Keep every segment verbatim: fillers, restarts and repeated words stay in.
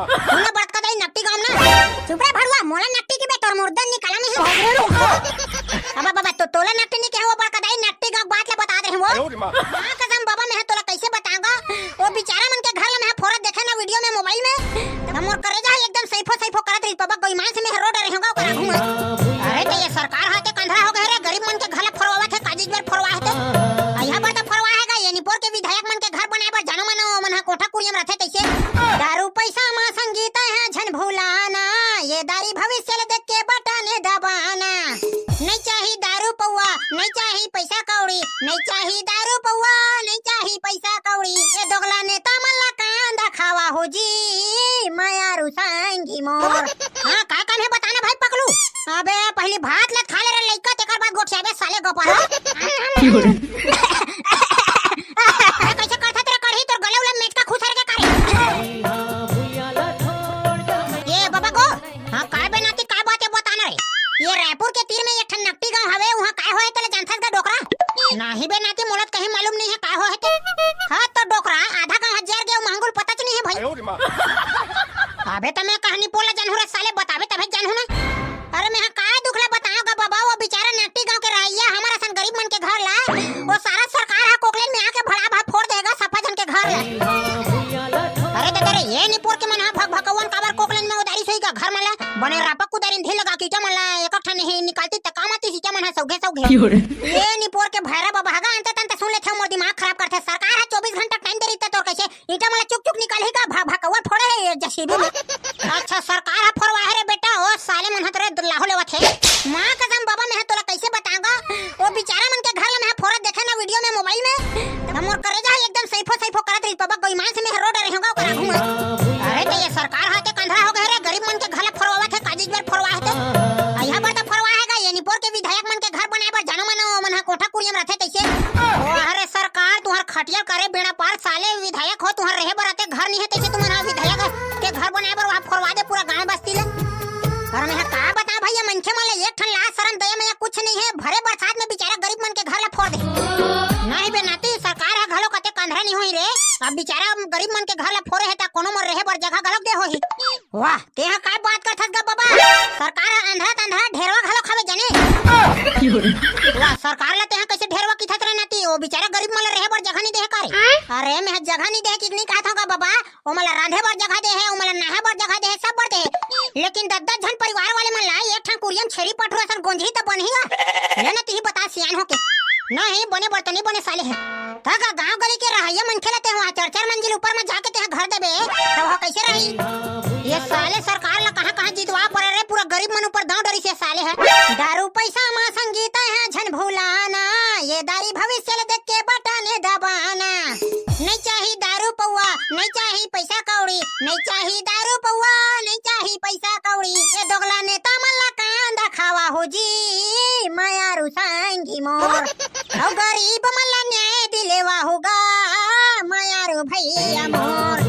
सुन बड़का दाई नकटी गाँव ना। चुप रे भड़ुआ, मोला नकटी की बे, तोर मुर्दन निकाला नहीं। अब बाबा तो तोला नकटी नहीं कहे, वो बड़का दाई नकटी गाँव बात ले बता दे वो। हाँ कसम बाबा, मैं तोला कैसे बताऊंगा? वो बेचारा मन के घर ला मैं फोरत देखे ना वीडियो में, मोबाइल में, तो मोर करेजा एकदम सैफो सैफो करत रही बाबा, कोई मान से मैं रो डरे होगा ओकर आगू में। अरे तो ये सरकार हा ते कंधरा हो गए रे, गरीब मन के घर ला फोरवावत है, काजीज बर फोरवा है ते। यहाँ पर तो फोरवा है ये निपोर के विधायक मन के घर बनाए बर जानो मानो मन हा कोठा कुरियम रथे तैसे। दारू पैसा मा संगीता है झन भुलाना, ये दारी भविष्य ले देख के बटन दबाना। नहीं चाही दारू पौवा, नहीं चाही पैसा कौड़ी, नहीं चाही दारू पौवा, नहीं चाही पैसा कौड़ी। ये दोगला नेता मन ला कांदा खावा हो जी, मयारू संगी मोर। हाँ, का काम है बताना भाई पकलू? अबे पहली भात ला खा ले रे लइका, तेकर बाद गोठियाबे साले गपहा। अरे कैसे करथा तेरा कढ़ी, तोर गले उला मेचका खुसर के करे। ये बाबा को, हाँ, काय बे नाती, काय बात है बताना रे? ये रायपुर के तीर में एक ठन नकटी गांव हवे, वहाँ काय होए तेला जानथस गा डोकरा? नाही बे नाती, मोला त कहीं मालूम नहीं है काय होए ते। हाँ तो डोकरा, आधा गांव हजार गया, मांगुल पता च नहीं है भाई। अबे त मैं कहानी पोला जानहूँ रे साले, बताबे तभे जानहूँ ना। अरे मैं का दुख ला बताओ गा बाबा, वो बेचारा नकटी गांव के रहइया, हमारा सन गरीब मन के घर ला, वो सारा सरकार हा कोकलेन में आके भड़ा भा फोड़ देगा सफा जन के घर ला। अरे दादा रे, ये निपोर के मन हा भक भकवन काबर कोकलेन में उदारी सोई का घर मन ला, बने रापक कुदारिन ढील लगा कीटा मन ला, एक ठन ही निकालती त काम आती सीटा मन हा सौघे सौघे। ये निपोर के भैरा बाबा हगा अंते तंते सुन लेथे, मोर दिमाग खराब करथे। सरकार हा चौबीस घंटा टाइम दे रही त तोर कैसे ईटा मन ला चुक चुक निकालही का, भा-, भकवा फोड़े हे ये जेसीबी में। अच्छा, सरकार हा फोड़वा हे रे बेटा, ओ साले मन हा तोरे लाहो लेवत हे। माँ कसम बाबा, मैं हा तोला कैसे बताऊंगा? वो बेचारा मन के घर ला मैं हा फोड़त देखे ना वीडियो में, मोबाइल में, त मोर करेजा हा एकदम सैफो सैफो करत रही बाबा, कोई मान से मैं हा रो डरे होगा ओकर आगू में। अरे तो ये सरकार हा ते कंधरा हो गए रे, गरीब मन के घर ला फोड़वावत हे, काजीज बर फोड़वा हे ते। यहाँ पर तो फोड़वा हे गा, ये निपोर के विधायक मन के घर बनाए बर जानो मानो मन हा कोठा कुरियम रथे तैसे। ओ अरे सरकार, तुहर खटिया करे बेड़ा पार, साले विधायक हो, तुहर रहे बर आते घर नहीं है, तैसे तुमन हा विधायक के घर बनाए बर वहाँ फोड़वा दे पूरा गांव बस्ती ले। अरे मैं का बता भैया, मनखे मन ले एक ठन लाज शरम दया मया कुछ नहीं है, भरे बरसात में बेचारा गरीब मन के घर ला फोड़ दे। नहीं बे नाती, सरकार हा घलो कते कंधरा नहीं होई रे, अब बेचारा गरीब मन के घर ला फोड़े है त कोनो मन रहे बर जगह घलोक दे होही। वाह, तेहा काय बात करथस गा बाबा? सरकार ह अंधरा त अंधरा ढेरवा घलो खावे जाने। वाह, सरकार ला तेहा कैसे ढेरवा किथत रे नाती? ओ बेचारा गरीब मन ला रहे बर जगह नहीं देहे का रे? अरे, मैं जगह नहीं देहे कि नहीं कहत हूँ गा बाबा? ओमन ला रांधे बर जगह देहे, ओमन ला नहाए बर जगह देहे, सब बर देहे। लेकिन दस दस झन परिवार वाले मन ला एक ठन कुरियम छेरी पठरू असन गोंजही त बनही गा। ले ना तिही बता सियान होके। नहीं, बने बर त नहीं बने साले हे। त का गांव गली के रहइया मनखे ला तेहा चार चार मंजिल ऊपर म जाके तेहा घर देबे, त ओहा कैसे रही? ये साले सरकार ला कहाँ कहाँ जितवा परे रे, पूरा गरीब मन ऊपर दांव डरिस ये साले हे। दारू पैसा मा संगीता है झन भुलाना, ये दारी भविष्य ले देख के बटन दबाना। नहीं चाही दारू पौवा, नहीं चाही पैसा कौड़ी, नहीं चाही दारू पौवा, नहीं चाही पैसा कौड़ी। ये दोगला नेता मन ला कांदा खावा हो जी, मयारू संगी मोर। अउ गरीब मन ला न्याय दिलेवा होगा, मयारू भैया मोर।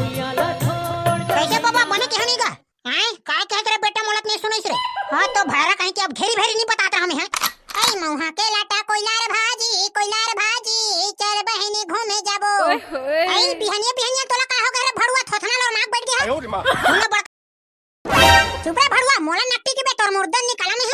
कैसे बाबा, बने के हनी गा? आय, काय कहत रे बेटा, मोला त नहीं सुनइस रे। हाँ, तो भारा कहीं के अब घेरी भेरी नहीं बतात रहा मैं, हाँ। ऐ मउहा के लाटा कोइलार भाजी, कोइलार भाजी, चल बहिनी घूमे जाबो। ओए होए। ऐ बिहनिया, बिहनिया तोला का हो गए रे भड़ुआ, थोथना लोर माग बैठ गया है। आयो रे माँ। सुन बड़-, चुप रे भड़ुआ, मोला नकटी की बे, तोर मुर्दन निकाला नहीं।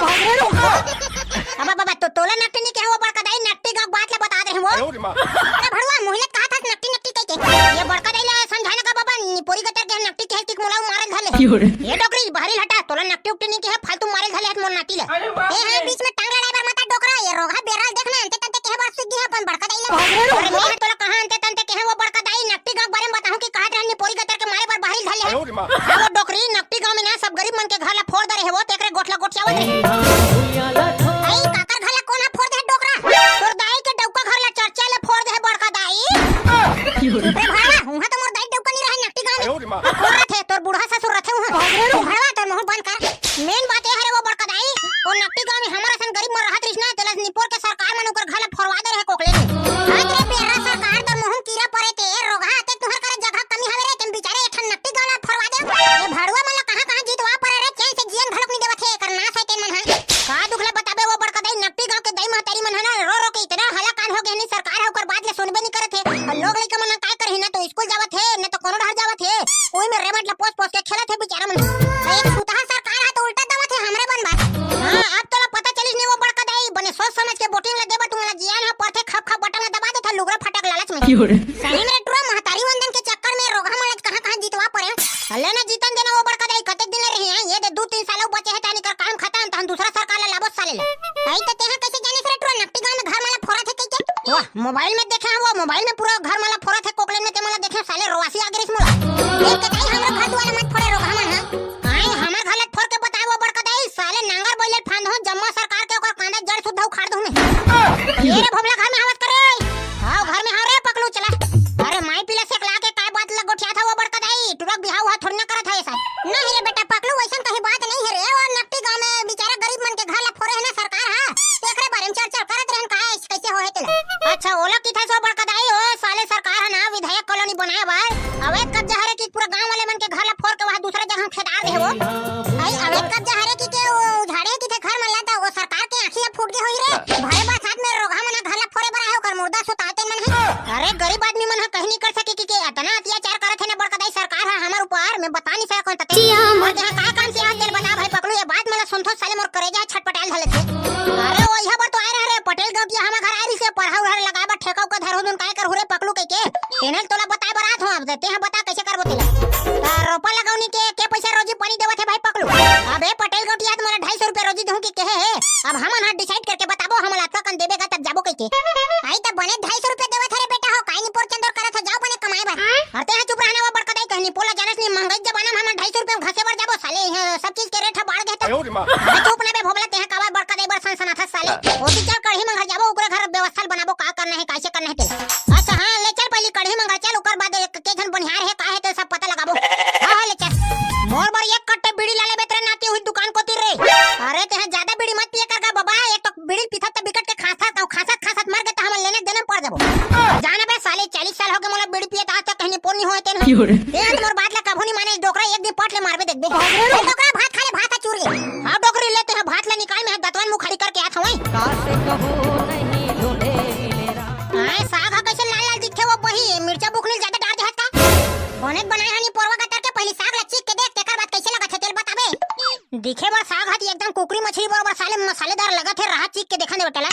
अब बाबा, तो तोला नकटी नहीं कहे, वो बड़का दाई नकटी गाँव बात ले बता दे हैं वो। आयो रे माँ। अरे भड़ुआ, मोहिलत कहा था नकटी, नकटी कह के। ये बड़का दाई ले समझाने का बाबा, निपोरी गतर के नकटी कहे, तिक मोला मारे धर ले। क्यों रे? ये डोकरी, बाहरी हटा, तोला नकटी उकटी नहीं कहे, फालतू मारे धर ले, हाथ मोर नाती ले। अरे बाप ए, हाँ, रे। बीच में टांग लड़ाई बर मत आ डोकरा, ये रोगहा बेरा ल देखना, अंते तंते कहे बर सीख गया अपन बड़का दाई ले। अरे मैं तोला कहाँ अंते तंते कहे, वो बड़का दाई नकटी गाँव के बारे में बताऊँ कि कहाँ रहनी पोरी गतर के मारे बर बाहरी धर ले। आयो रे माँ। हाँ, वो डोकरी नकटी गाँव में ना सब गरीब मन के घर ला फोड़ दे रहे वो, तेकरे गोठला गोठियावत रहे। आई, काकर घर ला कोन हा फोड़ दे डोकरा? तोर दाई के डौका घर ला चर्चा ले फोड़ दे बड़का दाई। रे भाड़ा, उहाँ तो मोर दाई डौका नहीं रहे नकटी गाँव में। आयो रे माँ। अब फोड़ रहे थे, तोर बूढ़ा ससुर रथे उहाँ। रे भाड़ा, तोर मुँह बंद कर। मेन बात ये हरे वो बड़का दाई, वो नकटी गाँव में हमारा सन गरीब मन रहत रहिस ना, तेला निपोर के सरकार मन ओकर घर ला फोड़वा दे रहे कोकले में। आज रे बेरा सरकार तोर मुँह कीरा परे ते, रोगहा ते तुहर करे जगह कमी हवे रे, तेम बिचारे एक ठन नकटी गाँव ला फोड़वा दे। ये भड़ुआ मन ला कहाँ-कहाँ जितवा परे रे, चैन से जियन घलोक नहीं देवत हे, एकर नाश होय तेन मन हा। का जावत हे, न तो कोनो डहर जावत हे। ओही में रेमट ला पोस पोस के खेलत हे बेचारा मन। एक सुतहा सरकार हा तो उल्टा दवत हे हमरे बन बात। हाँ, अब तोला पता चलिस नहीं वो बड़का दाई, बने सोच समझ के वोटिंग ला देबा, तुमला जियान हा परथे, खप खप बटन ला दबा देथा लुगरा फटक लालच में। सही में रे टुरा, महतारी वंदन के चक्कर में रोगहा मन ला कहाँ कहाँ जितवा परे। अल्ले ना जीतन देना वो बड़का दाई, कतेक दिन ले रही है, ये दे दू तीन साल बचे है, तानी कर काम खतम, तहन दूसरा सरकार ला लाबो साले ला। आई तो तेहा कैसे जाने रे टुरा, नकटी गांव में घर माला फोरत है कइके? वाह, मोबाइल में देखे हैं वो, मोबाइल में पूरा घर माला फोरत है, कोकलेन में ते माला देखे साले रोवासी आ गिरिस मोला। देख के ताई हमरो घर दुआर मत फोड़े रोगहा मन हा। आई हमर घर ला फोर के बताए वो बड़का दाई, साले नांगर बैल फांद हो, जम्मा सरकार के ओकर कांदा जड़ सुद्धा उखाड़ दूं मैं। ये रे भोमला घर में आवत करे। हाँ, घर में हाँ रे पकलू, चला। अरे माई पीला से ला के काय बात लग गोठिया था वो बड़का दाई, टुरक बिहाव हुआ थोड़ी ना करत है ऐसा। नहीं रे बेटा पकलू, वैसन कहीं बात नहीं है रे। और नकटी गांव में बेचारा गरीब मन के घर ला फोरे है ना सरकार हा, एकरे बारे में चर्चा करत रहन का है, कैसे हो है तेला। अच्छा, ओला किथे सो बड़का दाई, ओ साले सरकार हा ना विधायक कॉलोनी बनाए बर अवैध कब्जा हरे कि पूरा गांव वाले मन के घर ला फोर के वहां दूसरा जगह खेदार दे वो। आई अवैध कब्जा हरे कि के वो झाड़े कि थे घर मन ला, त वो सरकार के आंखी ला फूट गे होई रे। भरे बरसात में रोगहा मन घर ला फोरे बर आए, ओकर मुर्दा सुताते मन है। अरे गरीब आदमी मन ह कहीं नहीं कर सके कि के इतना अत्याचार करत है ना बड़का दाई सरकार हा हमर ऊपर, मैं बता नहीं सकत तते। जिया और यहाँ का काम से आज तेल बता भाई पकलू, ये बात मला सुनथो साले मोर करेजा छटपटाल धले थे। अरे ओ इहा बर तो आए रहे रे, पटेल गौतिया हमर घर आए रही से पढ़ा उढ़ा लगाए बर ठेका उका धरो दुन काय कर हुरे पकलू कह के। तेनल तोला बताए बर आत हो, अब ते ह बता कैसे करबो तेला। त रोपा लगौनी के, के पैसा रोजी पानी देवत है भाई पकलू? अबे पटेल गौटिया त मोला ढाई सौ रुपया रोजी देहूं कि कहे है। अब हमन ह डिसाइड करके बताबो, हमन अतका कन देबे गा तब जाबो कहिके। आई त बने ढाई सौ रुपया देवत है रे बेटा हो, काई निपोर चंदोर करत हो, जाओ बने कमाए बर। अरे ते ह चुप रहना वो बड़का दाई, कहीं निपोर ला जानस नहीं, महंगाई जमाना में हमन ढाई सौ रुपया में घासे बर जाबो साले, ह, सब चीज के रेट ह बढ़ गे त। अरे चुप ना बे भोबला, ते ह काबर बड़का दाई बर सनसनाथस साले। ओती चल कढ़ी मंगर जाबो, ओकरे घर व्यवस्था बनाबो, का करना है, कैसे करना है तेला। अच्छा हाँ, ले चल पहली कढ़ी मंगा चल, ओकर बाद एक के झन बनिहार है, का है, तो सब पता लगाबो। हाँ, हाँ, ले चल। मोर बर एक कट्टे बीड़ी ला लेबे तेरे नाती हुई दुकान को तीर रे। अरे, ते ह ज्यादा बीड़ी मत पिए कर गा बाबा, एक तो बीड़ी पीथा त बिकट के खासा, तो खासत खासत मर गे त हमन लेने देने पड़ जाबो। जाना बे साले, चालीस साल हो गए मोला बीड़ी पिए, आज तक कहीं निपोर नहीं होए तेन। क्यों रे? ते ह मोर बात ला कभू नहीं माने, डोकरा एक दिन पट ले मारबे देखबे। डोकरा भात खा ले, भात ह चूर गे। हाँ, डोकरी ले ते ह भात ला निकाल, मैं दतवन मुखारी करके आत हूँ। आए, साग ह कइसे लाल लाल दिखथे वो बही? मिर्चा बुकनी ल जादा डार देहत का? बने बनाए हनी पोरवा गतर के, पहिली साग ल चीख के देख, तेकर बाद कइसे लगत हे तेल बताबे। दिखे बर साग ह त एकदम कुकरी मछली बरोबर साले मसालेदार लगत हे, रहा चीख के देखन दे बेटा ला।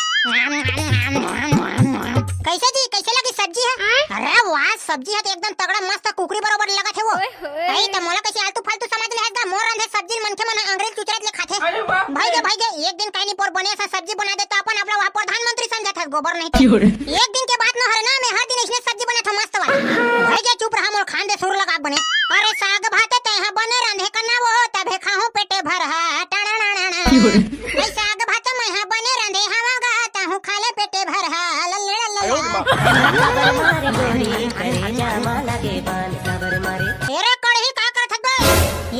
कइसे जी, कइसे लगी सब्जी ह? अरे वाह, सब्जी ह त एकदम तगड़ा मस्त कुकरी बरोबर लगत हे वो। अई त मोला कइसे आलतू फालतू समझ ले हस गा? मोर रंधे सब्जी ल मनखे मन ह अंगरी ल चुचरत ले खाथे। अरे बाप रे। भाई गे, भाई गे, एक दिन काई निपोर बने असन सब्जी बना दे त अपन आप ला वहाँ प्रधानमंत्री समझत हस, गोबर नहीं तो। क्यों रे? एक दिन के बात न हरे ना, मैं हर दिन अइसने सब्जी बनाथों मस्त वाला। भाई गे चुप रहा, मोर खान दे सुर लगा बने। अरे साग भात तैं ह बने रंधे कना वो, तभे खाहूं पेटे भर हा, टाणा ना ना ना। क्यों रे? ए साग भात मैं ह बने रंधे हवा गा, ताहू खा ले पेटे भर हा, लल्ले लल्ले। अरे मारे गोरी, करेजा मा लगे बान, काबर मारे। ए रे कड़ही, का करत हस बे?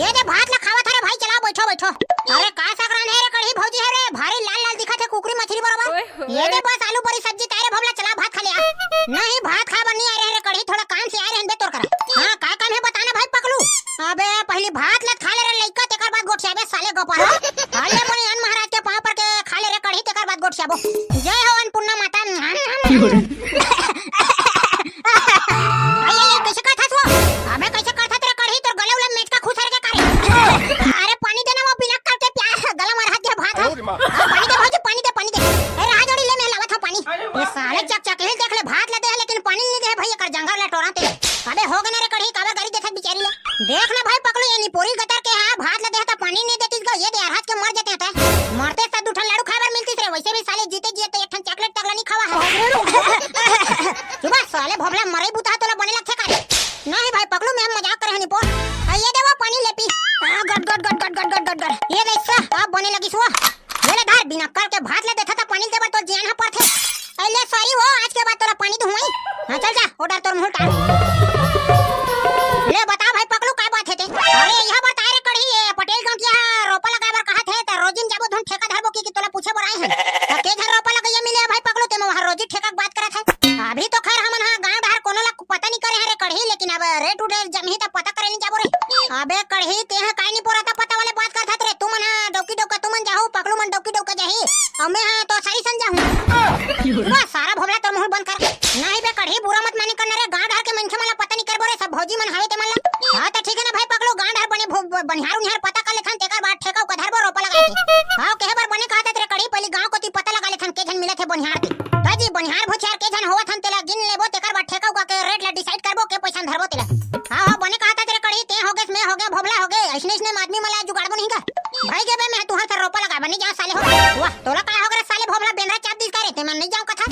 ये दे भात ला खावत हरे भाई, चला बैठो, बैठो। अरे का साग रांधे रे कड़ही भौजी ह रे, भारी लाल लाल दिखत हे कुकरी मछली बरोबर। ओए होए। ये दे बस आलू बरी सब्जी तारे भोबला, चला भात खा ले आ। नहीं, भात खाए बर नहीं आए रहे रे कड़ही, थोड़ा काम से आए रहे बे तोर करा। हाँ, का काम हे बताना भाई पकलू। अबे पहली भात ला खा ले रे लइका, तेकर बाद गोठियाबे साले गोपाल। हाले मोरे अन महाराज के पाँव पर के खा ले रे कड़ही, तेकर बाद गोठियाबो। जय हो अन्नपूर्णा माता। आई, आई, आई, कइसे करथस वो? अबे कइसे करथस रे कड़ही, तोर गले उले मेचका खुसर गे का रे? अरे पानी देना वो बिना करके प्यास गला मर हाथ के भात है। अरे माँ। हाँ, पानी दे भौजी, पानी दे, पानी दे। ए रहा जोड़ी ले, मैं लावत हूँ पानी। अरे ये बाप साले रे। चकचकहिल देख ले, भात ला दे है लेकिन पानी नहीं दे है भैया, कर जंगल ला टोरा ते। अबे हो गे ना रे कड़ही, काबर गारी देथस बिचारी ला। देख ना भाई पकलू, ये निपोरी गतर के हा, भात ला दे है त पानी नहीं देतिस गा, ये दे हाथ के मर जाते हैं। मरते त दू ठन लाडू खाए बर मिलतिस रे, वैसे भी साले जीते जिए तो एक ठन चॉकलेट तक ला नहीं खावा है। चुप साले भोबला, मरई बुता तोला बने लगथे का रे? नहीं भाई पकलू, मैं मजाक करे हनी पोर। आ, ये देवा पानी ले पी। आ, गट, गट, गट। ये ले सा, अब बने लगी सुआ। ये ले धर, बिना कर के भात ले देथा त पानी देबर तो जियान ह परथे। ए ले सॉरी वो, आज के बाद तोला पानी दूंहूं। हाँ चल जा, order तोर मुंह टार। ले बता भाई पकलू, का बात हे ते? अरे यह बता रे कड़ही, ये पटेल गौंटिया रोपा लगाए बर कहा थे, त रोजिन जाबो धुन ठेका धरबो की, की तोला पूछे बर आए हैं। त के झन रोपा लगइया मिले भाई पकलू, ते में वहाँ रोजी ठेका के बात करत है। अभी तो खैर हमन हा गांव डहर कोनो ला पता नहीं करे हरे कड़ही, लेकिन अब रे to day जमही त पता करे नहीं जाबो रे। अबे कड़ही, ते ह काय नहीं पोरता पता वाले बात करत हत रे। तुमन हा डौकी डौका तुमन जाहू, पकलू मन डौकी डौका जाही। अउ मैं हा तो सही सन जाहूं। बस सारा भोबला तोर मुंह बंद कर। नहीं बे कड़ही, बुरा मत मानी करना रे, गांव डहर के मनखे मन ला पता नहीं करबो रे। जी मन हवे ते मन ला। हाँ, त ठीक है ना भाई पकलू, गांड हर बने भो-, ब-, बनिहार उनिहार पता कर लेथन, तेकर बाद ठेका उका धरबो, रोपा लगा के। हाँ, कहे बर बने कहत रे कड़ी, पहली गांव कोती पता लगा लेथन, के झन मिलत हे बनिहार ते। त जी, बनिहार भुछियार के झन होवत हन, तेला गिन लेबो, तेकर बाद ठेका उका के रेट ला डिसाइड करबो, के पैसा धरबो तेला। हाँ, हाँ, बने कहत रे कड़ी, ते होगेस, मैं होगे, भोभला होगे, अइसने, अइसने में आदमी मन ला जुगाड़बो नहीं का? भाई गे बे, मैं तुहर से रोपा लगा बर नहीं जाओ साले हो। वाह, तोला काय होगे रे साले, भोभला बेंदरा चाप दिस का रे, ते मन नहीं जाओ कथा।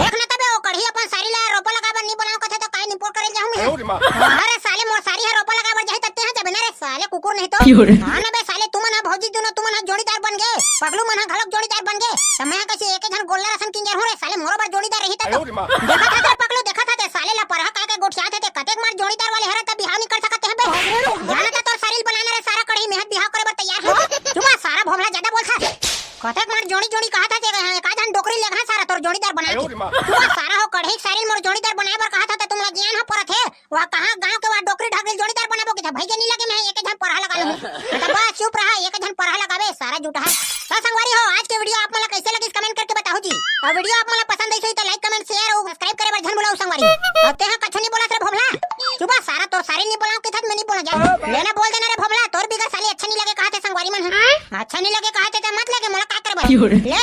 देख ना तबे, ओ कड़ी अपन सारी ला रोपा लगा बर नहीं बनाओ कथे, त काय निपोर करे जाऊं मैं? अरे माँ। अरे साले, मोर सारी ह रोपा लगा बर जाही, तब ते ह जबे ना रे साले, कुकुर नहीं तो। क्यों रे? हाँ ना बे साले, तुमन ह भौजी दुनो, तुमन ह जोड़ीदार बन गे, पगलू मन ह घलोक जोड़ीदार बन गे, त मैं ह कइसे एके झन गोल्लर असन किंजर हूँ रे साले, मोरो बर जोड़ीदार रही त तो। अरे माँ। देखत हस रे पगलू, देखत हस ते साले ला परहा काय के गोठियात हे ते, कतेक मार जोड़ीदार वाले हरत बिहाव नहीं कर सकत हे बे। जाना त तोर सारी ल बनाना रे सारा कड़ी, मैं ह बिहाव करे बर तैयार हूँ। चुप आ सारा भोभला, ज्यादा बोलथस। कतेक मार जोड़ी जोड़ी कहत हस, एक आध झन डोकरी लेगहा सारा तोर जोड़ीदार बनाए के। अरे माँ। चुप आ सारा हो कड़ी, सारी ल मोर जोड़ीदार बनाए बर कहत हस त तुमला ज्ञान ह परत हे। वह कहाँ गांव के वह डोकरी ढाकरी जोड़ीदार बनाबो कि था? भाई के नहीं लगे, मैं एक झन परहा लगा लूं। त बस चुप रहा, एक झन परहा लगाबे, सारा जुटहा। तो संगवारी हो, आज के वीडियो आप मन ला कैसे लगिस, कमेंट करके बताओ जी। और वीडियो आप मन ला पसंद आई तो लाइक, कमेंट, शेयर और सब्सक्राइब करे बर झन भुलाओ संगवारी। अब ते ह कछु नहीं बोलस रे भोभला। चुप आ सारा, तोर सारी नहीं बोलाओ के था, मैं नहीं बोलना जा। लेना बोल देना रे भोभला, तोर बिगर साली अच्छा नहीं लगे कहत हे संगवारी मन ह। अच्छा नहीं लगे कहत हे त मत लगे, मोला का करबे? क्यों रे? ले